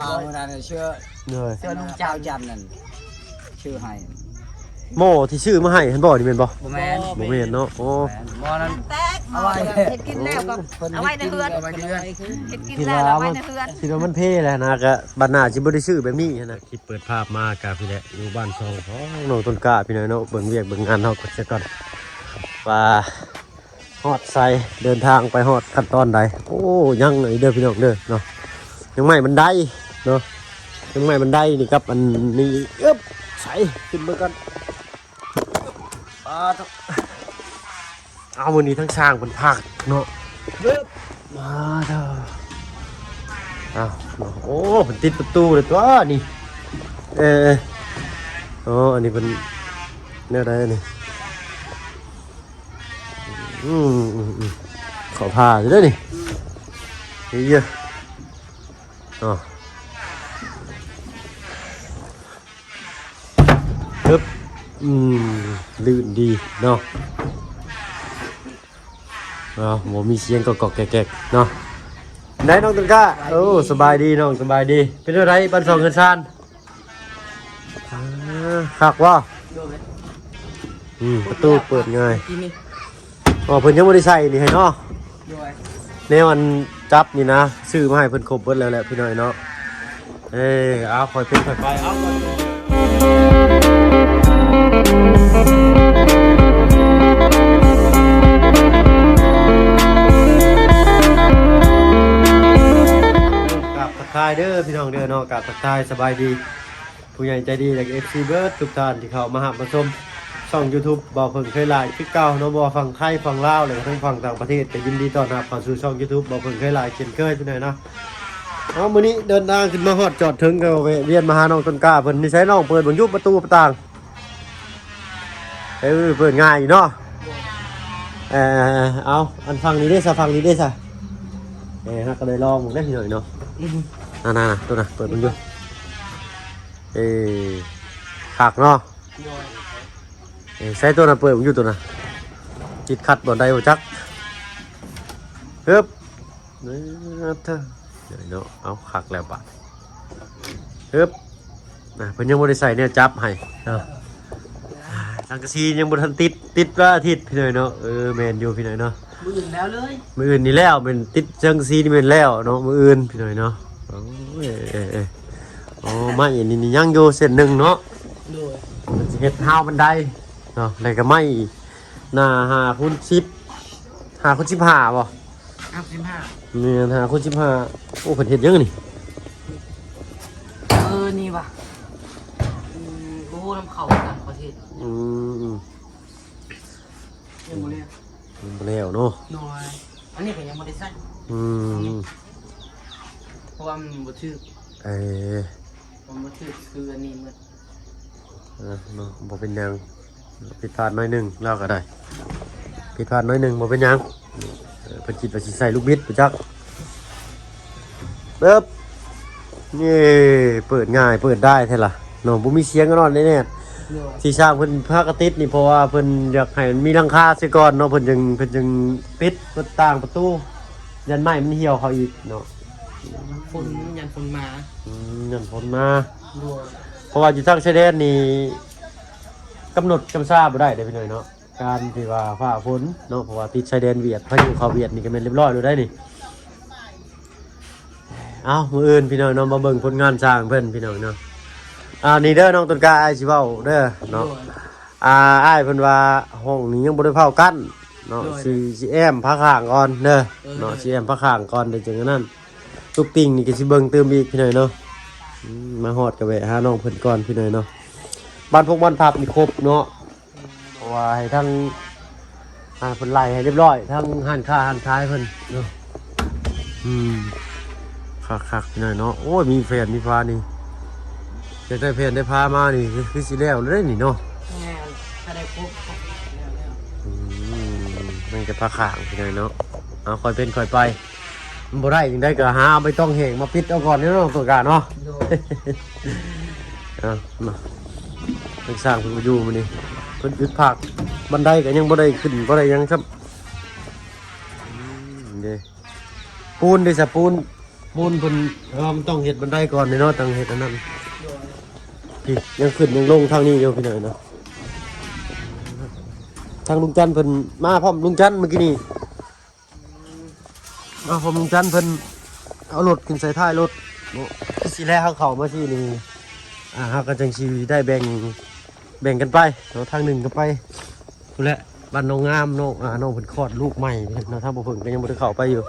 ເອົານັ້ນເຊື້ອ ໂດຍ ເຊື້ອນຸ່ງຈາວຈັນນັ້ນ ຊື້ໃຫ້ ໝໍ້ທີ່ຊື້ມາໃຫ້ຫັ້ນບໍ່ ນີ້ແມ່ນບໍ່? ບໍ່ແມ່ນ ບໍ່ແມ່ນເນາະ. ໂອ້ ແມ່ນ ໝໍ້ນັ້ນ ເອົາໄວ້ ເຮັດກິນແລ້ວກໍເອົາໄວ້ໃນເຮືອນ ເຮັດກິນແລ້ວເອົາໄວ້ໃນເຮືອນ. ຄິດວ່າມັນເພແຫຼະນະ ກະບັດໜ້າຊິບໍ່ໄດ້ຊື້ແບບນີ້ຫັ້ນນະ. ຄລິບເປີດພາບມາກະພີ້ແຫຼະ ຢູ່ບ້ານຊ່ອງຂອງນ້ອງຕົ້ນກ້າ ພີ່ນ້ອງເນາະ. ເບິ່ງວຽກເບິ່ງງານເຮົາກ່ອນຊະກ່ອນ ວ່າຮອດໃສ ເດີນທາງໄປຮອດຂັ້ນຕອນໃດ. ໂອ້ ຍັງອີກເດີພີ່ນ້ອງເດີເນາະ ຍັງໄມ້ບັນໄດເນາະ ຍັງໄມ້ບັນໄດນີ້ກັບອັນນີ້. ເອີບ ໃສ ຂຶ້ນເບິ່ງກ່ອນ. ປາດ ເອົາ ມື້ນີ້ທັງຊ່າງເພິ່ນພັກເນາະ. ເອີບ ມາເດີ ເອົາ ໂອ້ ເພິ່ນຕິດປະຕູເລີຍຕົວະນີ້. ເອີ ໂອ້ ອັນນີ້ເພິ່ນແນວໃດອັນນີ້? ອືມ ອືມ ອືມ ເຂົ້າທ່າຢູ່ເດ້ນີ້ ເອີ ເນາະ. ຮຶບ ອືມ ລື່ນດີເນາະ. ເອົາ ບໍ່ມີສຽງກອກໆແກກໆເນາະ. ໄດ້ນ້ອງຕົ້ນກ້າ ໂອ້ ສະບາຍດີນ້ອງ ສະບາຍດີ. ເປັນຈັ່ງໃດບ້ານຊ່ອງເຮືອນຊານ? ອ່າ ຄັກບໍ່? ອືມ ປະຕູເປີດງ່າຍ. ອໍ ເພິ່ນຍັງບໍ່ໄດ້ໃສ່ນີ້ໃຫ້ເນາະ. ໂດຍ ແນວອັນຈັບນີ້ນະ ຊື້ມາໃຫ້ເພິ່ນຄົບເບິດແລ້ວແຫຼະພີ່ນ້ອງເນາະ. ເອີ ເອົາ ຄ່ອຍເປັນຄ່ອຍໄປ ເອົາ ກາບທັກທາຍເດີພີ່ນ້ອງເດີເນາະ ກາບທັກທາຍສະບາຍດີ ຜູ້ໃຫຍ່ໃຈດີ ແລະ ເອັຟຊີ ເບິດທຸກທ່ານທີ່ເຂົ້າມາຮັບມາຊົມຊ່ອງ YouTube ບ່າວເຜິ້ງເຄີຍຫຼາຍຄືເກົ່າເນາະ. ບໍ່ວ່າຝັ່ງໄທ ຝັ່ງລາວ ແລະ ທັງຝັ່ງຕ່າງປະເທດ ກໍຍິນດີຕ້ອນຮັບເຂົ້າສູ່ຊ່ອງ YouTube ບ່າວເຜິ້ງເຄີຍຫຼາຍເຊັ່ນເຄີຍພີ່ນ້ອງເນາະ. ເອົາ ມື້ນີ້ເດີນທາງຂຶ້ນມາຮອດຈອດເຖິງ ກໍແວະວຽນມາຫານ້ອງຕົ້ນກ້າເພິ່ນ. ນີ້ໃສນ້ອງ ເປີດເບິ່ງຢູ່ປະຕູປະຕ່າງ. ເອີ ເປີດງ່າຍຢູ່ເນາະ. ເອີ ເອົາ ອັນຝັ່ງນີ້ເດ້ຊະ ຝັ່ງນີ້ເດ້ຊະ. ເອີ ເຮົາກໍໄດ້ລອງເບິ່ງເດ້ພີ່ນ້ອງເນາະ. ນັ້ນໆ ໂຕນັ້ນ ເປີດເບິ່ງຢູ່. ເອີ ຄັກເນາະ. ໂດຍ ເອີ ໃສ່ໂຕນັ້ນ ເປີດເບິ່ງຢູ່ໂຕນັ້ນ ຕິດຂັດບ່ອນໃດບໍ່ຈັກ. ຮຶບ ເອີ ເທີ ເນາະ. ເອົາ ຄັກແລ້ວບາດ ຮຶບ ນະ ເພິ່ນຍັງບໍ່ໄດ້ໃສ່ແນວຈັບໃຫ້ເນາະ. ອ່າ ສັງກະສີຍັງບໍ່ທັນຕິດ ຕິດວັນອາທິດພີ່ນ້ອງເນາະ. ເອີ ແມ່ນຢູ່ພີ່ນ້ອງເນາະ. ມື້ອື່ນແລ້ວເລີຍ ມື້ອື່ນນີ້ແລ້ວ ແມ່ນຕິດສັງກະສີນີ້ແມ່ນແລ້ວເນາະ ມື້ອື່ນພີ່ນ້ອງເນາະ. ໂອ້ຍ ເອີ ເອີ ເອີ ໂອ້ ໄມ້ອັນນີ້ຍັງຢູ່ເສັ້ນໜຶ່ງເນາະ. ໂດຍ ເພິ່ນຊິເຮັດຮາວບັນໄດເນາະ ແລ້ວກໍໄມ້ໜ້າຫ້າຄູນສິບ ຫ້າຄູນສິບຫ້າບໍ່? ຫ້າຄູນສິບຫ້າ ແມ່ນ ຫ້າຄູນສິບຫ້າ. ໂອ້ ເພິ່ນເຮັດຫຍັງນີ້? ເອີ ນີ້ຫວາ ອືມ ບໍ່ຮູ້ນຳເຂົາຕ່າງປະເທດ. ອືມ ອືມ ຍັງບໍ່ແລ້ວ ຍັງບໍ່ແລ້ວເນາະ. ໂດຍ ອັນນີ້ກໍຍັງບໍ່ໄດ້ໃຊ້. ອືມ ເພາະວ່າມັນບໍ່ຖືກ. ເອີ ມັນບໍ່ຖືກຄືອັນນີ້ໝົດ. ເອີ ເນາະ ບໍ່ເປັນຫຍັງ ຜິດພາດໜ້ອຍໜຶ່ງ ລາວກໍໄດ້ ຜິດພາດໜ້ອຍໜຶ່ງ ບໍ່ເປັນຫຍັງ. ເອີ ເພິ່ນຄິດວ່າຊິໃສ່ລູກບິດບໍ່ຈັກ. ເອີບ ເອີ ເປີດງ່າຍ ເປີດໄດ້ແທ້ລະເນາະ ບໍ່ມີສຽງກັນນອນແນ່ໆ. ໂດຍ ທີ່ຊ່າງເພິ່ນພາກັນຕິດນີ້ ເພາະວ່າເພິ່ນຢາກໃຫ້ມັນມີຫຼັງຄາເສຍກ່ອນເນາະ ເພິ່ນຈຶ່ງ ເພິ່ນຈຶ່ງປິດ ເປີດຕ່າງປະຕູ ຢ້ານໄມ້ມັນຫ່ຽວເຂົາອີກເນາະ. ຝົນ ຢ້ານຝົນມາ. ອືມ ຢ້ານຝົນມາ. ໂດຍ ເພາະວ່າຢູ່ທາງຊາຍແດນນີ້ ກຳນົດກຳຊາບໍ່ໄດ້ເດ້ພີ່ນ້ອງເນາະ ການທີ່ວ່າຟ້າຝົນເນາະ ເພາະວ່າຕິດຊາຍແດນຫວຽດ ພາຍຸເຂົ້າຫວຽດນີ້ກໍແມ່ນຮຽບຮ້ອຍໂລດໄດ໋ນີ້. ເອົ້າ ມື້ອື່ນພີ່ນ້ອງເນາະ ມາເບິ່ງຜົນງານຊ່າງເພິ່ນພີ່ນ້ອງເນາະ. ອ່າ ນີ້ເດີນ້ອງຕົ້ນກ້າ ອ້າຍຊິເວົ້າເດີເນາະ. ໂດຍ ອ່າ ອ້າຍເພິ່ນວ່າຫ້ອງນີ້ຍັງບໍ່ໄດ້ເຜົາກັ້ນເນາະ. ໂດຍ ຊິ ຊິແອ້ມຝາຂ້າງກ່ອນເດີ. ເອີ ເນາະ ໂດຍ ຊິແອ້ມຝາຂ້າງກ່ອນ ເດີ ຈັ່ງນັ້ນ ຕຸກຕິ່ງນີ້ກໍຊິເບິ່ງຕື່ມອີກພີ່ນ້ອງເນາະ. ອືມ ມາຮອດກໍແວະຫານ້ອງເພິ່ນກ່ອນພີ່ນ້ອງເນາະ. ບ້ານພວກບ້ານພັບນີ້ຄົບເນາະ. ອືມ ເພາະວ່າໃຫ້ທາງ ອ່າ ເພິ່ນໄລ່ໃຫ້ຮຽບຮ້ອຍ ທາງຮ້ານຄ້າຮ້ານຂາຍເພິ່ນເນາະ. ອືມ ຄັກໆ ພີ່ນ້ອງເນາະ. ໂອ້ຍ ມີແຜ່ນມີຝານີ້ ຢາກໄດ້ແຜ່ນໄດ້ຝາມານີ້ ຄື ຄືຊິແລ້ວເລີຍນີ້ເນາະ. ແມ່ນ ຖ້າໄດ້ຄົບ ອືມ ມັນກໍຝາຂ້າງພີ່ນ້ອງເນາະ. ເອົາ ຄ່ອຍເປັນຄ່ອຍໄປ. ມັນບໍ່ໄດ້ຈັ່ງໃດກໍຫາເອົາໃບຕອງແຫ້ງມາປິດເອົາກ່ອນເນາະ ໂຕກາເນາະ. ໂດຍ ເອົາມາ ທາງຊ່າງເພິ່ນບໍ່ຢູ່ມື້ນີ້ ເພິ່ນອຶດພາກ ບັນໄດກໍຍັງບໍ່ໄດ້ຂຶ້ນ ບໍ່ໄດ້ຫຍັງຊ້ຳ. ອືມ ເດ້ ປູນເດ້ຊະ ປູນ ປູນເພິ່ນ ເອີ ມັນຕ້ອງເຮັດບັນໄດກ່ອນເດ້ເນາະ ຕ້ອງເຮັດອັນນັ້ນ. ນີ້ຍັງຂຶ້ນຍັງລົງທາງນີ້ຢູ່ພີ່ນ້ອງເນາະ. ທາງລຸງຈັນເພິ່ນມາພ້ອມລຸງຈັນມື້ກີ້ນີ້. ເອົາ ເພາະລຸງຈັນເພິ່ນເອົາລົດຂຶ້ນໃສ່ທ້າຍລົດເນາະ. ຄືຊິແລເຮົາເຂົ້າມາຊີ້ນີ້ ອ່າ ເຮົາກໍຈັ່ງຊິໄດ້ແບ່ງ ແບ່ງກັນໄປເນາະ. ທາງໜຶ່ງກໍໄປພຸ້ນແຫຼະ ບ້ານໜອງງາມເນາະ. ອ່າ ນ້ອງເພິ່ນຄອດລູກໃໝ່ເນາະ ທາງບໍ່ເພິ່ງກໍຍັງບໍ່ໄດ້ເຂົ້າໄປຢູ່.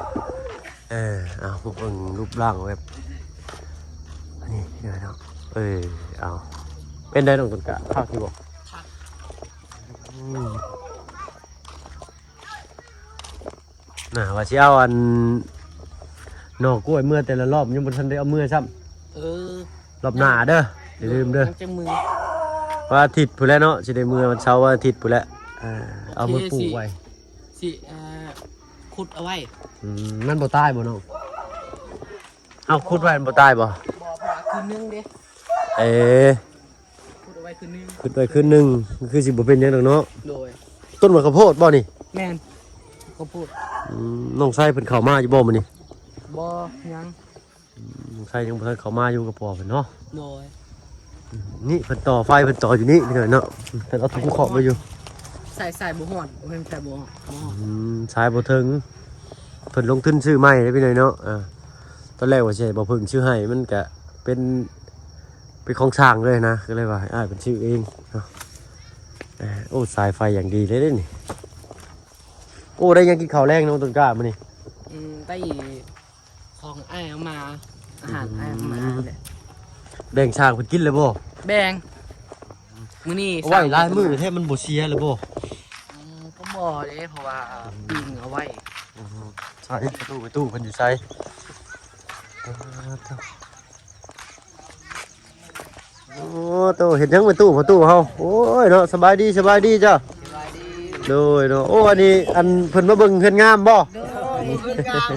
ເອີ ເອົາ ເບິ່ງຮູບຮ່າງແບບນີ້ເນາະ. ເອີ ເອົາ ເປັນໃດນ້ອງຕົ້ນກ້າ ຄັກຢູ່ບໍ່? ຄັກ. ອືມ ນະ ວ່າຊິເອົາອັນໜໍ່ກ້ວຍເມືອແຕ່ລະລອບ ຍັງບໍ່ທັນໄດ້ເອົາເມືອຊ້ຳ. ເອີ ລອບໜ້າເດີ ຢ່າລືມເດີ. ວັນອາທິດພຸ້ນແຫຼະເນາະ ຊິໄດ້ເມືອວັນເສົາວັນອາທິດພຸ້ນແຫຼະ. ເອີ ເອົາມາປູກໄວ້ ຊິ ເອີ ຂຸດເອົາໄວ້. ອືມ ມັນບໍ່ຕາຍບໍ່ນ້ອງ? ເຮົາຂຸດໄວ້ມັນບໍ່ຕາຍບໍ່? ບໍ່ ເພາະວ່າຄືນໜຶ່ງເດ້. ເອີ ຂຸດເອົາໄວ້ຄືນໜຶ່ງ ຂຸດໄວ້ຄືນໜຶ່ງ ຄືຊິບໍ່ເປັນຫຍັງດອກເນາະ. ໂດຍ ຕົ້ນໝາກເຂົ້າໂພດບໍ່ນີ້? ແມ່ນ ເຂົ້າໂພດ. ອືມ ນ້ອງຊາຍເພິ່ນເຂົ້າມາຢູ່ບໍ່ມື້ນີ້? ບໍ່ ຍັງ. ອືມ ນ້ອງຊາຍຍັງບໍ່ທັນເຂົ້າມາຢູ່ກັບພໍ່ເພິ່ນເນາະ. ໂດຍ ອືມ ນີ້ເພິ່ນຕໍ່ໄຟ ເພິ່ນຕໍ່ຢູ່ນີ້ພີ່ນ້ອງເນາະ. ເພິ່ນເອົາຖົງຂອບໄວ້ຢູ່ ສາຍ ສາຍບໍ່ຮອດ ບໍ່ແມ່ນສາຍບໍ່ຮອດ ບໍ່ຮອດ. ອືມ ສາຍບໍ່ເຖິງ ເພິ່ນລົງທຶນຊື້ໃໝ່ເດ້ພີ່ນ້ອງເນາະ. ອ່າ ຕອນແລກວ່າຊິໃຫ້ບໍ່ເພິ່ງຊື້ໃຫ້ ມັນກະເປັນ ເປັນຂອງຊ່າງເລີຍນະ ກໍເລີຍວ່າໃຫ້ອ້າຍເພິ່ນຊື້ເອງເນາະ. ເອີ ໂອ້ ສາຍໄຟຢ່າງດີເລີຍເດ້ນີ້. ໂອ້ ໄດ້ຫຍັງກິນເຂົ້າແລງນ້ອງຕົ້ນກ້າມື້ນີ້? ອືມ ໄດ້ຂອງອ້າຍເອົາມາ ອາຫານອ້າຍເອົາມາ. ອືມ ແບ່ງຊ່າງເພິ່ນກິນແລ້ວບໍ່? ແບ່ງ ມື້ນີ້ ເອົາໄວ້ຫຼາຍມື້ແທ້ ມັນບໍ່ເສຍແລ້ວບໍ່? ອືມ ກໍບໍ່ເດ້ ເພາະວ່າປີ້ງເອົາໄວ້. ອືມ ໃສປະຕູ ປະຕູເພິ່ນຢູ່ໃສ? ໂອ້ໂຕ ເຮັດຫຍັງປະຕູ ປະຕູເຮົາ? ໂອ້ຍເນາະ ສະບາຍດີ ສະບາຍດີເຈົ້າ. ໂດຍເນາະ. ໂອ້ ອັນນີ້ ອັນເພິ່ນມາເບິ່ງເຮືອນງາມບໍ່? ໂດຍ ເຮືອນງາມ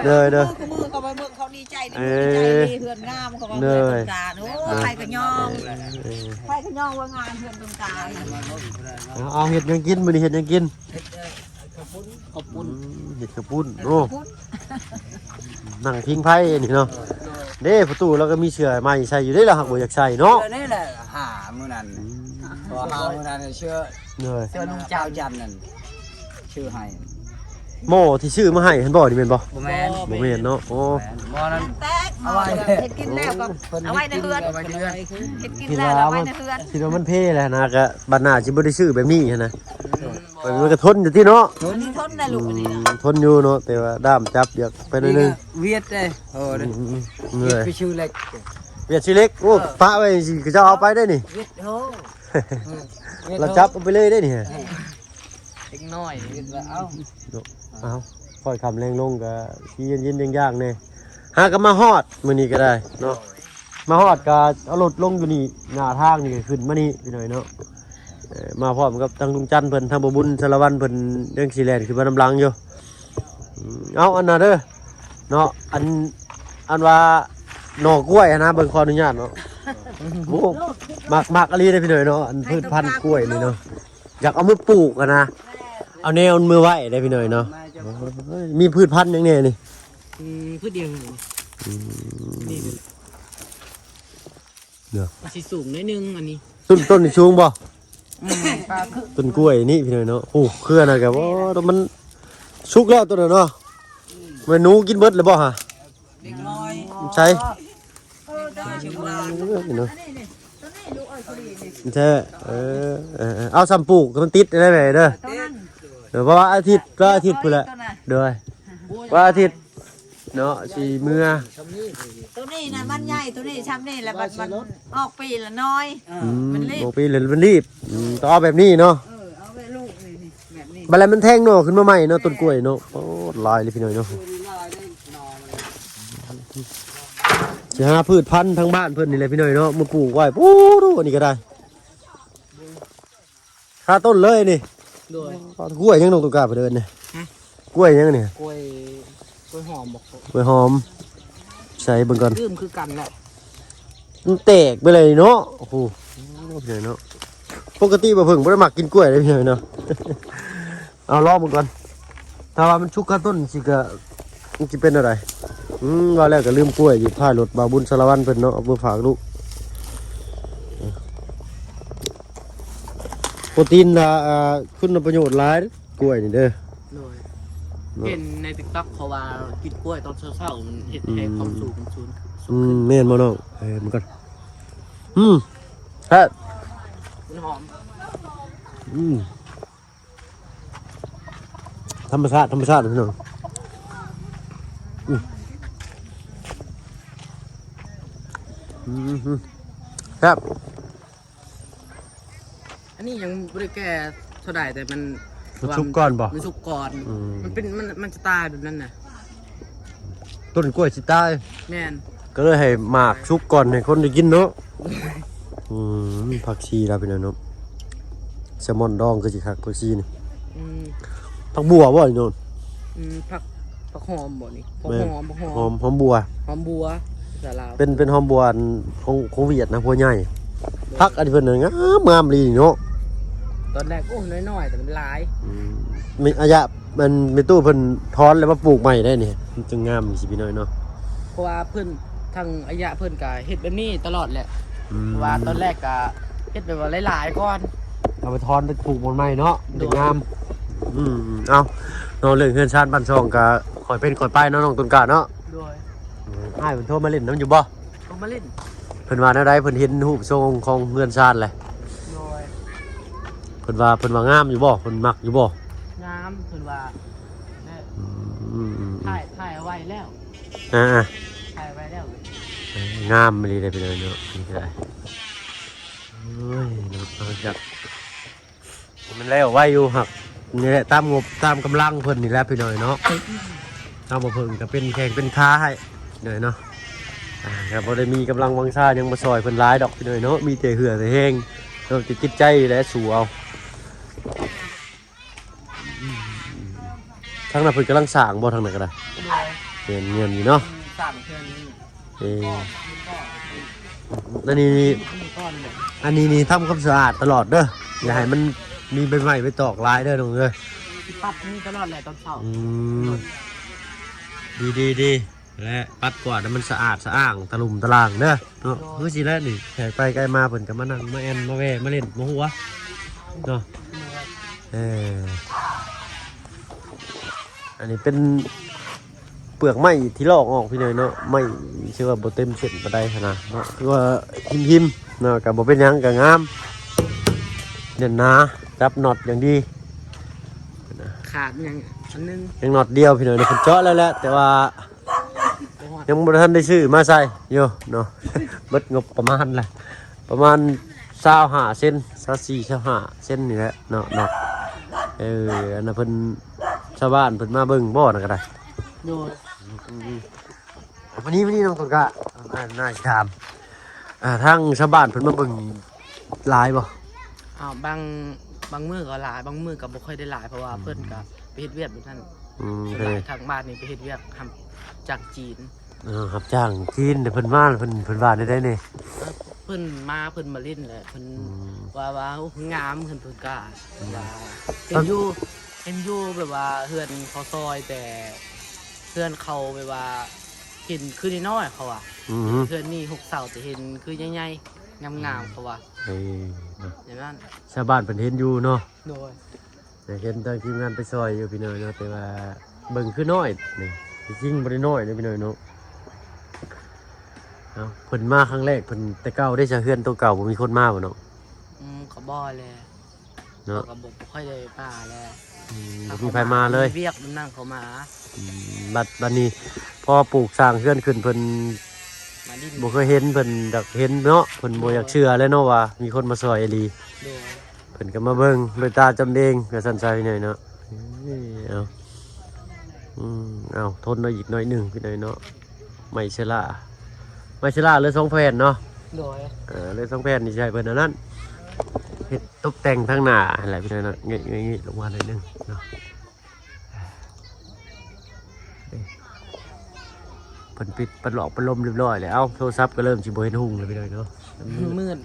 ແລ້ວ. ໂດຍ ໂດຍ ຄູ່ມື້ເຂົາມາເບິ່ງ ເຂົາດີໃຈເດ້. ເອີ ດີໃຈເດ້ ເຮືອນງາມ ເຂົາວ່າ ໂດຍ ເຮືອນຕ້ອງການ. ໂອ້ ໃຜກໍຍ້ອງ ໃຜກໍຍ້ອງວ່າງາມເຮືອນຕ້ອງການ. ເອົາ ເຮັດຫຍັງກິນ ມື້ນີ້ເຮັດຫຍັງກິນ? ເຮັດ ເອີ ເຮັດເຂົ້າປຸ້ນ ເຂົ້າປຸ້ນ. ອືມ ເຮັດເຂົ້າປຸ້ນ. ໂອ້ ເຮັດເຂົ້າປຸ້ນ ນັ່ງພິງໄຟອັນນີ້ເນາະ. ໂດຍ ເດ້ ປະຕູລາວກໍມີເສື້ອໃໝ່ໃສ່ຢູ່ເດ້ ລາວຫາກບໍ່ຢາກໃສ່ເນາະ. ເສື້ອນີ້ແຫຼະ ຫາມື້ນັ້ນ. ອືມ ພໍຫາມື້ນັ້ນເສື້ອ ໂດຍ ເສື້ອນຸ່ງຈາວຈັນນັ້ນ ຊື້ໃຫ້. ໝໍ້ທີ່ຊື້ມາໃຫ້ຫັ້ນບໍ່ ນີ້ແມ່ນບໍ່? ບໍ່ແມ່ນ ບໍ່ແມ່ນເນາະ. ໂອ້ ໝໍ້ນັ້ນ ແຕກ ເອົາໄວ້ ເຮັດກິນແລ້ວກໍເອົາໄວ້ໃນເຮືອນ ເຮັດກິນແລ້ວເອົາໄວ້ໃນເຮືອນ. ຄິດວ່າມັນເພແລ້ວນະ ກະບັດໜ້າຊິບໍ່ໄດ້ຊື້ແບບນີ້ຫັ້ນນະ. ໂດຍ ມັນກໍທົນຢູ່ຕິເນາະ. ທົນ ນີ້ທົນໄດ້ລູກ ອືມ ອັນນີ້ນະ ທົນຢູ່ເນາະ ແຕ່ວ່າດ້າມຈັບຢາກໄປໜ້ອຍໜຶ່ງ. ວຽດເດ້. ໂອ້ ອືມ ເຫື່ອຍ ວຽດໄປຊື້ເຫຼັກ ວຽດຊື້ເຫຼັກ. ໂອ້ ເອີ ປະໄວ້ຈັ່ງຊີ້ ເຂົາເຈົ້າເອົາໄປໄດ້ນີ້. ວຽດ ໂອ້ ເອີ ວຽດ ລາວຈັບເອົາໄປເລີຍໄດ້ນີ້. ເອີ ເດັກນ້ອຍ ວຽດວ່າ ເອົ້າ ເອົ້າ ຄ່ອຍຄ່ຳແລງລົງກໍຊິເຢັນໆ ຢ່າງໆ ແດ່. ຫາກໍມາຮອດມື້ນີ້ກໍໄດ້ເນາະ. ມາຮອດກໍເອົາລົດລົງຢູ່ນີ້ ໜ້າທາງນີ້ ຂຶ້ນມານີ້ພີ່ນ້ອງເນາະ. ເອີ ມາພ້ອມກັບທາງລຸງຈັນເພິ່ນ ທາງບໍ່ບຸນສາລະວັນເພິ່ນຍັງຊິແລ່ນຂຶ້ນມານຳຫຼັງຢູ່. ອືມ ເອົາ ອັນນັ້ນເດີເນາະ ອັນ ອັນວ່າໜໍ່ກ້ວຍຫັ້ນນະ ເບິ່ງ ຂໍອະນຸຍາດເນາະ. ໂອ້ ມັກ ມັກອີ່ຫຼີເດ້ພີ່ນ້ອງເນາະ ອັນພືດພັນກ້ວຍນີ້ເນາະ ຢາກເອົາມາປູກຫັ້ນນະ. เอาแนวมือไหว้ได้พี่หน่อยเนาะ มีพืชพันธุ์หยังแน่นี่? อืม พืชเดียวนี่ อืม นี่ เนาะ มันสิสูงหน่อยนึงอันนี้ ต้น ต้นนี่สูงบ่? อืม ต้นกล้วยนี่พี่หน่อยเนาะ โอ้ เครือนะ ก็ โอ้ มันสุกแล้วต้นน่ะเนาะ แม่หนูกินเบิดแล้วบ่ฮะ? เด็กน้อย ใช่ เออ ได้ เออ เนาะ ใช่ เออ เออ เออ เอาซ้ำปลูกมันติดได้ไหมเด้อ เดี๋ยวเพราะว่าอาทิตย์ ก็อาทิตย์พู้นแหละ เดี๋ยวว่าอาทิตย์เนาะ สิเมือ ตัวนี้นะมันใหญ่ ตัวนี้ช่ำนี่แหละ บัดมันออกปีละน้อย อืม มันรีบ ออกปีละมันรีบ อืม ต้องเอาแบบนี้เนาะ เออ เอาแบบลูกนี่ นี่ แบบนี้ บัดแล้วมันแทงหน่อขึ้นมาใหม่เนาะ ต้นกล้วยเนาะ โอ้ หลายเลยพี่น้อยเนาะ สิหาพืชพันธุ์ทางบ้านเพิ่นนี่แหละพี่น้อยเนาะ มาปลูกไว้ โอ้ ดูอันนี้ก็ได้ คาต้นเลยนี่ โดย กล้วยหยังน้องต้นกล้าไปเดินเนี่ย ฮะ กล้วยหยังเนี่ย กล้วย กล้วยหอมบอก กล้วยหอม ใส่เบิ่งก่อน ลืมคือกันแหละ มันแตกไปเลยเนาะ โอ้โห พี่น้อยเนาะ ปกติบ่เพิ่งบ่ได้มักกินกล้วยเลยพี่น้อยเนาะ เอาลองเบิ่งก่อน ถ้าว่ามันสุกคาต้นสิก็ ມັນຊິເປັນແນວໃດ? ອືມ ວ່າແລ້ວກໍລືມກ້ວຍຢູ່ທ້າຍລົດບ່າວບຸນສາລະວັນເພິ່ນເນາະ ເອົາມາຝາກລູກ. ໂປຣຕີນລະ ອ່າ ຄຸນປະໂຫຍດຫຼາຍ ກ້ວຍນີ້ເດີ. ໂດຍ ເນາະ ເຫັນໃນຕິກຕັອກເຂົາວ່າກິນກ້ວຍຕອນເຊົ້າໆ ມັນເຮັດໃຫ້ຄວາມສູງມັນສູງຂຶ້ນ. ອືມ ແມ່ນບໍ່ນ້ອງ? ເອີ ມັນກໍ ອືມ ແຊບ ມັນຫອມ. ອືມ ທຳມະຊາດ ທຳມະຊາດ ພີ່ນ້ອງ. ອືມ ອືມ ແຊບ. ອັນນີ້ຍັງບໍ່ໄດ້ແກ່ເທົ່າໃດ ແຕ່ມັນ ມັນສຸກກ່ອນບໍ່? ມັນສຸກກ່ອນ. ອືມ ມັນເປັນ ມັນ ມັນຈະຕາຍແບບນັ້ນນະ. ຕົ້ນກ້ວຍຊິຕາຍ. ແມ່ນ. ກໍເລີຍໃຫ້ໝາກສຸກກ່ອນໃຫ້ຄົນໄດ້ກິນເນາະ. ອືມ ຜັກຊີລະເປັນແນວນັ້ນ. ແຊລມອນດອງຄືຊິຄັກ ຜັກຊີນີ້. ອືມ ຜັກບົວບໍ່ນີ້ໂນນ? ອືມ ຜັກ ຜັກຫອມບໍ່ນີ້? ແມ່ນ ຜັກຫອມ ຜັກຫອມ ຫອມ ຫອມບົວ ຫອມບົວ ພາສາລາວ ເປັນ ເປັນຫອມບົວ ອັນ ຂອງ ຂອງຫວຽດນະ ບົວໃຫຍ່. ໂດຍ ຜັກອັນນີ້ເພິ່ນນະງາມໆອີ່ຫຼີເນາະ. ຕອນແລກ ໂອ້ ນ້ອຍໆ ແຕ່ມັນຫຼາຍ. ອືມ ມີອາຍະ ມັນ ແມ່ຕູ້ເພິ່ນຖອນແລ້ວມາປູກໃໝ່ໄດ້ນີ້ ມັນຈຶ່ງງາມຊີ້ພີ່ນ້ອງເນາະ. ເພາະວ່າເພິ່ນ ທາງອາຍະເພິ່ນກະເຮັດແບບນີ້ຕະຫຼອດແຫຼະ. ອືມ ເພາະວ່າຕອນແລກກະເຮັດແບບວ່າຫຼາຍໆກ່ອນ ເອົາໄປຖອນໄປປູກບ່ອນໃໝ່ເນາະ ໂດຍ ຈຶ່ງງາມ. ອືມ ເອົາເນາະ ເລື່ອງເຮືອນຊານບ້ານຊ່ອງກະຄ່ອຍເປັນຄ່ອຍໄປເນາະ ນ້ອງຕົ້ນກ້າເນາະ. ໂດຍ ອ້າຍເພິ່ນໂທມາຫຼິ້ນນຳຢູ່ບໍ່? ເພິ່ນມາຫຼິ້ນ. ເພິ່ນວ່າແນວໃດ? ເພິ່ນເຫັນຮູບຊົງຂອງເຮືອນຊານແຫຼະ. ໂດຍ ເພິ່ນວ່າ ເພິ່ນວ່າງາມຢູ່ບໍ່? ເພິ່ນມັກຢູ່ບໍ່? ງາມ ເພິ່ນວ່າ. ອືມ ຖ່າຍ ຖ່າຍເອົາໄວ້ແລ້ວ. ອ່າ ຖ່າຍໄວ້ແລ້ວ. ເອີ ງາມອີ່ຫຼີເດ້ພີ່ນ້ອງເນາະ ນີ້ກໍໄດ້. ໂອ້ຍ ເນາະ ເອົາຈັກ ມັນແລ້ວໄວຢູ່ ຮັກ ນີ້ແຫຼະ ຕາມງົບຕາມກຳລັງເພິ່ນນີ້ແຫຼະພີ່ນ້ອງເນາະ. ເຮົາບໍ່ເພິ່ງກໍເປັນແຂ້ງເປັນຂາໃຫ້ເດີເນາະ. ອ່າ ກໍບໍ່ໄດ້ມີກຳລັງວັງຊາຫຍັງມາຊ່ອຍເພິ່ນຫຼາຍດອກພີ່ນ້ອງເນາະ ມີແຕ່ເຫື່ອແຕ່ແຮງເນາະ ແຕ່ຈິດໃຈແຫຼະສູ້ເອົາ. ທາງນັ້ນເພິ່ນກຳລັງສ້າງບໍ່? ທາງນັ້ນກໍໄດ້. ໂດຍ ເຮືອນ ເຮືອນນີ້ເນາະ ສ້າງເຮືອນນີ້. ເອີ ອັນນີ້ນີ້ ອັນນີ້ນີ້ທຳຄວາມສະອາດຕະຫຼອດເດີ ຢ່າໃຫ້ມັນມີໃບໄມ້ໃບຕອກຫຼາຍເດີນ້ອງເອີຍ. ປັດນີ້ຕະຫຼອດແຫຼະຕອນເຊົ້າ. ອືມ ດີໆໆ ແລະ ປັດກວາດໃຫ້ມັນສະອາດສະອ້າງຕະຫຼຸມຕະລ່າງເດີເນາະ. ໂດຍ ຄືຊິແຫຼະນີ້ ໃຜໄປໃຜມາເພິ່ນກໍມານັ່ງມາແອ່ນມາແວ່ມາຫຼິ້ນມາຫົວເນາະ. ເອີ ອັນນີ້ເປັນ ເປືອກໄມ້ທີ່ລອກອອກພີ່ນ້ອງເນາະ ໄມ້ທີ່ວ່າບໍ່ເຕັມເສັ້ນປານໃດຫັ້ນນະເນາະ ຄືວ່າຫິມໆເນາະ ກໍບໍ່ເປັນຫຍັງ ກໍງາມ ແໜ້ນໜາ ຈັບນັອດຢ່າງດີ. ຂາດຫຍັງອັນໜຶ່ງ ຍັງນັອດດຽວພີ່ນ້ອງ ເພິ່ນເຈາະແລ້ວແຫຼະ ແຕ່ວ່າຍັງບໍ່ທັນໄດ້ຊື້ມາໃສ່ຢູ່ເນາະ. ເບິດງົບປະມານລະ ປະມານຊາວຫ້າເຊັນ ຊາວສີ່ ຊາວຫ້າເຊັນນີ້ແຫຼະເນາະ ເນາະ. ເອີ ອັນນັ້ນເພິ່ນ ຊາວບ້ານເພິ່ນມາເບິ່ງບໍ່ນັ້ນກໍໄດ້. ໂດຍ ອືມໆ ມານີ້ ມານີ້ນ້ອງຕົ້ນກ້າ ອາ ໜ້າຊິຖາມ ອ່າ ທາງຊາວບ້ານເພິ່ນມາເບິ່ງຫຼາຍບໍ່? ອ້າວ ບາງ ບາງມື້ກໍຫຼາຍ ບາງມື້ກໍບໍ່ຄ່ອຍໄດ້ຫຼາຍ ເພາະວ່າ ອືມ ເພິ່ນກໍໄປເຮັດວຽກຢູ່ນັ້ນ. ອືມ ສ່ວນຫຼາຍທາງບ້ານນີ້ໄປເຮັດວຽກຮັບຈ້າງຈີນ. ເອີ ຮັບຈ້າງຈີນ ແຕ່ເພິ່ນມາ ເພິ່ນ ເພິ່ນວ່າແນວໃດແດ່? ເອີ ເພິ່ນມາ ເພິ່ນມາຫຼິ້ນແຫຼະ ເພິ່ນ ອືມ ວ່າ ວ່າ ໂອ້ ງາມ ເພິ່ນ ເພິ່ນກໍ ອືມ ວ່າເຫັນຢູ່ ເຫັນຢູ່ແບບວ່າເຮືອນເຂົາຊອຍ ແຕ່ເຮືອນເຂົາແບບວ່າເຫັນຄືນ້ອຍໆ ເຂົາວ່າ. ອືມ ເຮືອນນີ້ຫົກເສົາ ແຕ່ເຫັນຄືໃຫຍ່ໆ ງາມໆ ເຂົາວ່າ. ເອີ ເນາະ ຢ່າງນັ້ນ ຊາວບ້ານເພິ່ນເຫັນຢູ່ເນາະ. ໂດຍ ໄດ້ເຫັນທາງທີມງານໄປຊ່ອຍຢູ່ພີ່ນ້ອງເນາະ ແຕ່ວ່າເບິ່ງຄືນ້ອຍນີ້ ທີ່ຈິງບໍ່ໄດ້ນ້ອຍເດ້ພີ່ນ້ອງເນາະ. ເອົາ ເພິ່ນມາຄັ້ງແລກ ເພິ່ນ ແຕ່ເກົ່າເດ້ ຊະ ເຮືອນໂຕເກົ່າບໍ່ມີຄົນມາບໍ່ນ້ອງ? ອືມ ກໍບໍ່ແຫຼະເນາະ ເຂົາກໍບໍ່ ບໍ່ຄ່ອຍໄດ້ມາແຫຼະ. ອືມ ບໍ່ມີໃຜມາເລີຍ ວຽກມັນນັ່ງເຂົາມາ. ອືມ ບັດ ບັດນີ້ພໍປູກສ້າງເຮືອນຂຶ້ນ ເພິ່ນມາດິນ ບໍ່ເຄີຍເຫັນ ເພິ່ນຢາກເຫັນເນາະ ເພິ່ນບໍ່ຢາກເຊື່ອແຫຼະເນາະວ່າມີຄົນມາຊ່ອຍອີ່ຫຼີ. ໂດຍ ເພິ່ນກໍມາເບິ່ງດ້ວຍຕາຕົນເອງວ່າຊັ້ນຊະພີ່ນ້ອງເນາະ. ເອີ ເອົາ ອືມ ເອົາ ທົນເອົາອີກໜ້ອຍໜຶ່ງພີ່ນ້ອງເນາະ. ໄມ້ເຊລາ ໄມ້ເຊລາເຫຼືອສອງແຜ່ນເນາະ. ໂດຍ ເອີ ເຫຼືອສອງແຜ່ນນີ້ຊິໃຫ້ເພິ່ນອັນນັ້ນ ເຮັດຕົບແຕ່ງທາງໜ້າຫັ້ນແຫຼະພີ່ນ້ອງເນາະ. ເງີ້ຍໆ ລົງມາໜ້ອຍໜຶ່ງເນາະ. ເພິ່ນປິດພັດລົມ ພັດລົມຮຽບຮ້ອຍແລ້ວ. ເອົ້າ ໂທລະສັບກໍເລີ່ມຊິບໍ່ເຫັນຮຸ່ງແລ້ວພີ່ນ້ອງເນາະ ມັນມືດ.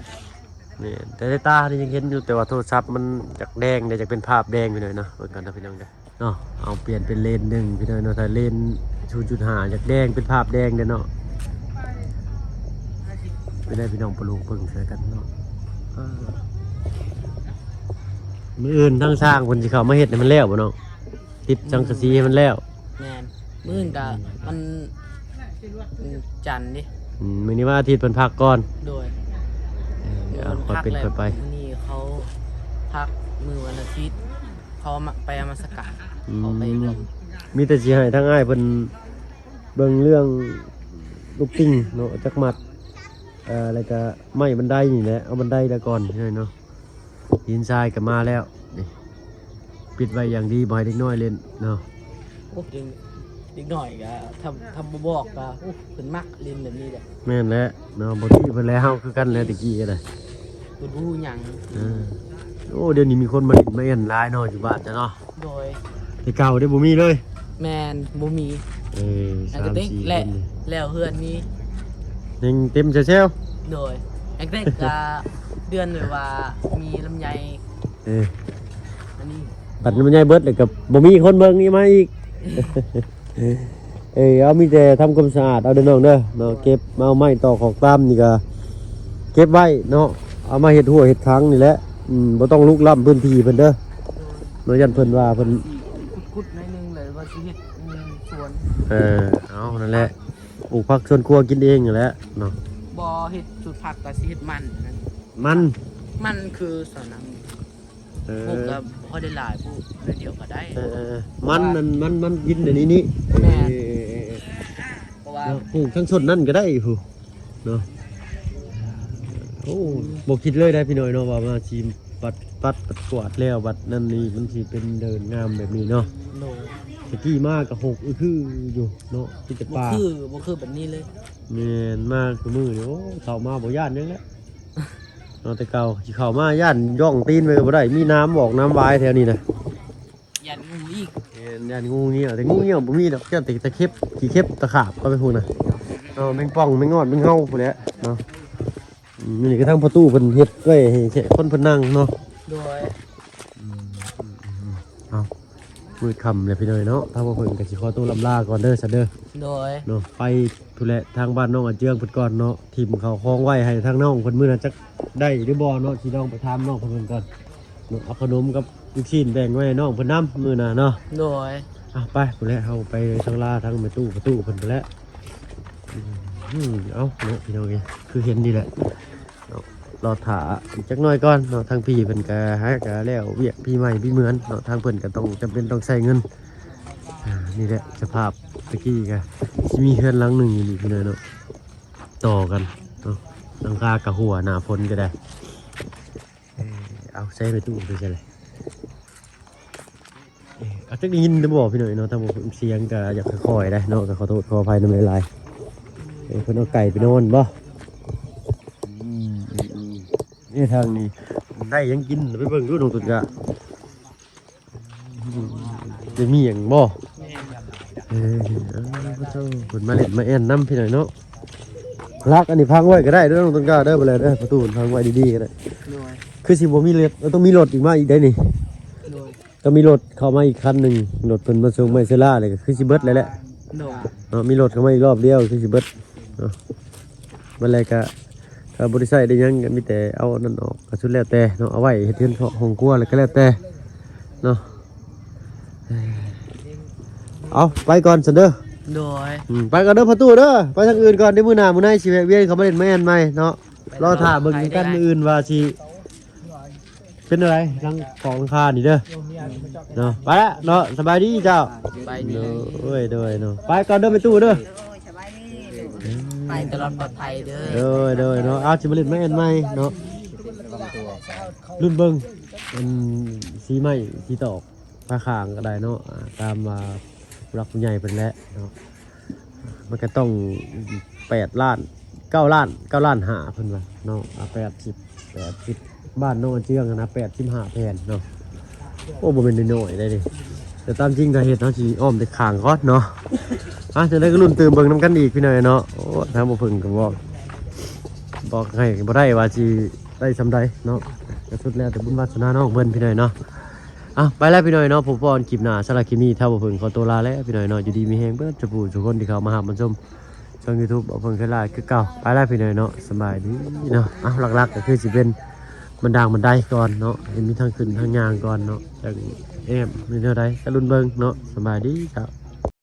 ແມ່ນ ແຕ່ໃນຕານີ້ຍັງເຫັນຢູ່ ແຕ່ວ່າໂທລະສັບມັນຢາກແດງເດ້ ຢາກເປັນພາບແດງພີ່ນ້ອງເນາະ. ເບິ່ງກັນເນາະພີ່ນ້ອງເດີເນາະ. ເອົາ ປ່ຽນເປັນເລນໜຶ່ງພີ່ນ້ອງເນາະ ຖ້າເລນ ສູນຈຸດຫ້າ ຢາກແດງ ເປັນພາບແດງເດ້ເນາະ. ເປັນໄດ້ພີ່ນ້ອງປະໂລກເບິ່ງໃສ່ກັນເນາະ. ເອີ ມື້ອື່ນທາງຊ່າງເພິ່ນຊິເຂົ້າມາເຮັດໃຫ້ມັນແລ້ວບໍ່ນ້ອງ? ຕິດສັງກະສີໃຫ້ມັນແລ້ວ. ແມ່ນ ມື້ອື່ນກະວັນ ວັນຈັນເດ້. ອືມ ມື້ນີ້ວັນອາທິດເພິ່ນພັກກ່ອນ. ໂດຍ ເອີ ເອີ ຄ່ອຍເປັນຄ່ອຍໄປ. ມື້ນີ້ເຂົາພັກ ມື້ວັນອາທິດເຂົາມາ ໄປນະມັດສະການ. ອືມ ເຂົາໄປເຮືອນ. ມີແຕ່ຊິໃຫ້ທາງອ້າຍເພິ່ນເບິ່ງເລື່ອງລູກຕິ່ງເນາະ ຈັກມັດ ເອີ ແລ້ວກະໄມ້ບັນໄດນີ້ແຫຼະ ເອົາບັນໄດລະກ່ອນເນາະ. ຫີນຊາຍກໍມາແລ້ວ ນີ້ ປິດໄວ້ຢ່າງດີ ບໍ່ໃຫ້ເດັກນ້ອຍຫຼິ້ນເນາະ. ໂອ້ ເດັກ ເດັກນ້ອຍກໍ ຖ້າ ຖ້າບໍ່ບອກກໍ ໂອ້ ເພິ່ນມັກຫຼິ້ນແບບນີ້ແຫຼະ. ແມ່ນແຫຼະເນາະ ບໍ່ຕິເພິ່ນແຫຼະ ເຮົາຄືກັນແຫຼະ ແຕ່ກີ້ກໍໄດ້ ເພິ່ນບໍ່ຮູ້ຫຍັງ. ເອີ ໂອ້ ດຽວນີ້ມີຄົນມາຫຼິ້ນມາແອ່ນຫຼາຍເນາະ ຢູ່ບ້ານເຈົ້າເນາະ. ໂດຍ ແຕ່ເກົ່າເດ້ບໍ່ມີເລີຍ. ແມ່ນ ບໍ່ມີ. ເອີ ສາມສີ່ຄົນນີ້ ແລ້ວເຮືອນນີ້ຍັງເຕັມແຊວໆ. ໂດຍ ແຮກເດັກກະເດືອນແບບວ່າມີລຳໄຍ. ເອີ ອັນນີ້ບັດລຳໄຍເບິດແລ້ວກະບໍ່ມີຄົນເບິ່ງອີກມາອີກ. ເອີ ເອົາ ມີແຕ່ທຳຄວາມສະອາດເອົາເດີນ້ອງເດີເນາະ. ເກັບມາເອົາໄມ້ຕອກຂອກຕາມນີ້ກະເກັບໄວ້ເນາະ ເອົາມາເຮັດຮົ້ວເຮັດຄັງນີ້ແຫຼະ. ອືມ ບໍ່ຕ້ອງລຸກລ້ຳພື້ນທີ່ເພິ່ນເດີເນາະ ຢ້ານເພິ່ນວ່າເພິ່ນ ຂຸດໆໜ້ອຍໜຶ່ງເລີຍວ່າຊິເຮັດ ອືມ ສວນ. ເອີ ເອົາ ນັ້ນແຫຼະ ປູກຜັກສວນຄົວກິນເອງຫັ້ນແຫຼະເນາະ. ບໍ່ເຮັດສວນຜັກກໍຊິເຮັດມັນນັ້ນ. ມັນ ມັນຄືສວນນັ້ນ. ເອີ ປູກກໍພໍໄດ້ຫຼາຍ ປູກໜ້ອຍດຽວກໍໄດ້. ເອີ ເອີ ເອີ ມັນນັ້ນ ມັນ ມັນກິນອັນນີ້ນີ້. ແມ່ນ ເອີ ເອີ ເອີ ເພາະວ່າ ເນາະ ປູກທັງຊົນນັ້ນກໍໄດ້ພຸ້ນເນາະ. ໂອ້ ບໍ່ຄິດເລີຍໄດ໋ພີ່ນ້ອງເນາະ ວ່າມາຊິປັດ ປັດ ປັດກວາດແລ້ວ ບັດນັ້ນນີ້ມັນຊິເປັນເດີ່ນງາມແບບນີ້ເນາະ. ໂດຍ ແຕ່ກີ້ມາກໍຫົກອືຄືຢູ່ເນາະ ມີແຕ່ປ່າ ບໍ່ຄື ບໍ່ຄືແບບນີ້ເລີຍ. ແມ່ນ ມາຄືມື້ນີ້ ໂອ້ ເຂົ້າມາບໍ່ຢ້ານຫຍັງແລ້ວ. ເນາະ ແຕ່ເກົ່າຊິເຂົ້າມາຢ້ານຍ່ອງຕີນໄປກໍບໍ່ໄດ້ ມີນ້ຳອອກນ້ຳວາຍແຖວນີ້ນະ. ຢ້ານງູອີກ. ແມ່ນ ຢ້ານງູງຽວ ແຕ່ງູງຽວບໍ່ມີດອກ ຢ້ານແຕ່ຕະເຂັບ ຂີ້ເຂັບ ຕະຂາບເຂົ້າໄປພຸ້ນນະ. ເນາະ ແມງປ່ອງ ແມງງອດ ແມງເຫົ່າພຸ້ນແຫຼະເນາະ. ອືມ ນີ້ກະທາງປະຕູເພິ່ນເຮັດໄວ້ໃຫ້ແຂກຄົນເພິ່ນນັ່ງເນາະ. ໂດຍ ອືມ ເອົາ ມືດຄ່ຳແລ້ວພີ່ນ້ອງເນາະ ທາງພວກເພິ່ນກໍຊິຂໍຕົວລ່ຳລາກ່ອນເດີຊະເດີ. ໂດຍ ເນາະ ໄປພຸ້ນແຫຼະ ທາງບ້ານນ້ອງອາເຈືອງເພິ່ນກ່ອນເນາະ ຖິ້ມເຂົ້າຂອງໄວ້ໃຫ້ທາງນ້ອງເພິ່ນ ມື້ໜ້າຈັກໄດ້ຫຼືບໍ່ເນາະ ຊິລອງໄປຖາມນ້ອງເພິ່ນກ່ອນເນາະ. ເອົາຂະໜົມກັບລູກຊີ້ນແບ່ງໄວ້ໃຫ້ນ້ອງເພິ່ນນຳມື້ໜ້າເນາະ. ໂດຍ ເອົາ ໄປພຸ້ນແຫຼະ ເຮົາໄປທາງລາທາງແມ່ຕູ້ ປະຕູເພິ່ນພຸ້ນແຫຼະ. ອືມ ເອົາເນາະ ພີ່ນ້ອງເອີຍ ຄືເຫັນນີ້ແຫຼະເນາະ ລໍຖ້າອີກຈັກໜ້ອຍກ່ອນເນາະ. ທາງພີ່ເພິ່ນກະຫາກະແລ້ວວຽກປີໃໝ່ປີເໝືອນເນາະ ທາງເພິ່ນກະຕ້ອງ ຈຳເປັນຕ້ອງໃຊ້ເງິນ. ອາ ນີ້ແຫຼະສະພາບຕະກີ້ກະຊິມີເຮືອນຫຼັງໜຶ່ງຢູ່ນີ້ພີ່ນ້ອງເນາະ ຕໍ່ກັນເນາະ ຫຼັງຄາກະຮົ່ວ ໜ້າຝົນກະໄດ້. ເອີ ເອົາ ໃສ່ໄປຕູ້ໄປໃສ່ເລີຍ. ເອີ ອາດຈະໄດ້ຍິນຫຼືບໍ່ພີ່ນ້ອງເນາະ ທາງສຽງກະຢາກຄ່ອຍໆໄດ໋ເນາະ ກະຂໍໂທດຂໍອະໄພນຳຫຼາຍໆ. ເອີ ເພິ່ນເອົາໄກ່ໄປນອນບໍ່? ອືມ ເອີ ທາງນີ້ໄດ້ຫຍັງກິນ ໄປເບິ່ງດູນ້ອງຕຸນກະ ໄດ້ມີຫຍັງບໍ່? ເອີ ເອີ ເພິ່ນມາຫຼິ້ນມາແອ່ນນຳພີ່ນ້ອງເນາະ. ຫຼັກອັນນີ້ພັງໄວ້ກໍໄດ້ເດີນ້ອງຕົ້ນກ້າເດີ ບໍ່ແລ້ວເດີ ປະຕູພັງໄວ້ດີໆກໍໄດ້. ໂດຍ ຄືຊິບໍ່ມີລົດ ຕ້ອງມີລົດອີກມາອີກໄດ໋ນີ້. ໂດຍ ຕ້ອງມີລົດເຂົ້າມາອີກຄັນໜຶ່ງ ລົດເພິ່ນມາສົ່ງໄມ້ເຊລານີ້ກໍຄືຊິເບິດແລ້ວແຫຼະ. ໂດຍ ເນາະ ມີລົດເຂົ້າມາອີກລອບດຽວຄືຊິເບິດເນາະ. ບັດແລ້ວກະ ຖ້າບໍ່ໄດ້ໃຊ້ໄດ້ຫຍັງກໍມີແຕ່ເອົາອັນນັ້ນອອກ ກໍສຸດແລ້ວແຕ່ເນາະ ເອົາໄວ້ເຮັດເຮືອນເຄາະຫ້ອງຄົວແລ້ວກໍແລ້ວແຕ່ເນາະ. ເອົາ ໄປກ່ອນຊັ້ນເດີ. ໂດຍ ອືມ ໄປກ່ອນເດີພໍ່ຕູ້ເດີ ໄປທາງອື່ນກ່ອນ ດຽວມື້ໜ້າມື້ໃນຊິແວະວຽນເຂົ້າມາຫຼິ້ນມາແອ່ນໃໝ່ເນາະ. ລໍຖ້າເບິ່ງກັນມື້ອື່ນວ່າຊິ ເປັນແນວໃດ ຫຼັງຂອງຫຼັງຄານີ້ເດີເນາະ. ໄປລະເນາະ ສະບາຍດີເຈົ້າ. ສະບາຍດີ. ໂດຍ ໂດຍເນາະ ໄປກ່ອນເດີແມ່ຕູ້ເດີ. ໂດຍ ສະບາຍດີລູກ ໄປຕະຫຼອດປອດໄພເດີ. ໂດຍ ໂດຍເນາະ ເອົາ ຊິມາຫຼິ້ນມາແອ່ນໃໝ່ເນາະ. ລຸ້ນເບິ່ງ ອັນ ສີໄມ້ສີຕອກຝາຂ້າງກໍໄດ້ເນາະ ອາ ຕາມວ່າຜູ້ຫຼັກຜູ້ໃຫຍ່ເພິ່ນແຫຼະເນາະ. ມັນກໍຕ້ອງແປດລ້ານ ເກົ້າລ້ານ ເກົ້າລ້ານຫ້າເພິ່ນວ່າເນາະ. ອາ ແປດສິບ ແປດສິບ ບ້ານນ້ອງອາເຈືອງຫັ້ນນະ ແປດສິບຫ້າແຜ່ນເນາະ. ໂອ້ ບໍ່ແມ່ນນ້ອຍໆໄດ໋ນີ້ ແຕ່ຕາມຈິງຖ້າເຮັດເຮົາຊິອ້ອມແຕ່ຂ້າງກ່ອນເນາະ. ອາ ຈັ່ງໃດກໍລຸ້ນຕື່ມເບິ່ງນຳກັນອີກພີ່ນ້ອງເນາະ. ໂອ້ ທາງບໍ່ເພິ່ງກໍບອກ ບອກໃຫ້ກໍບໍ່ໄດ້ວ່າຊິໄດ້ສ່ຳໃດເນາະ ກໍສຸດແລ້ວແຕ່ບຸນວາສະໜານ້ອງເພິ່ນພີ່ນ້ອງເນາະ. ອ່ະ ໄປແລ້ວພີ່ນ້ອງເນາະ ພົບກັນຄລິບໜ້າ. ສຳລັບຄລິບນີ້ ທ້າວບໍ່ເພິ່ງຂໍຕົວລາແລ້ວພີ່ນ້ອງເນາະ. ຢູ່ດີມີແຮງເບິດທຸກຜູ້ທຸກຄົນທີ່ເຂົ້າມາຮັບມາຊົມຊ່ອງ YouTube ບໍ່ເພິ່ງເຄີຍລາຄືເກົ່າ. ໄປແລ້ວພີ່ນ້ອງເນາະ ສະບາຍດີເນາະ. ອ່ະ ຫຼັກໆກໍຄືຊິເປັນບັນດາງບັນໄດກ່ອນເນາະ ມີທາງຂຶ້ນທາງຍ່າງກ່ອນເນາະ ຈັ່ງແອບມີແນວໃດກໍລຸ້ນເບິ່ງເນາະ. ສະບາຍດີເຈົ້າ.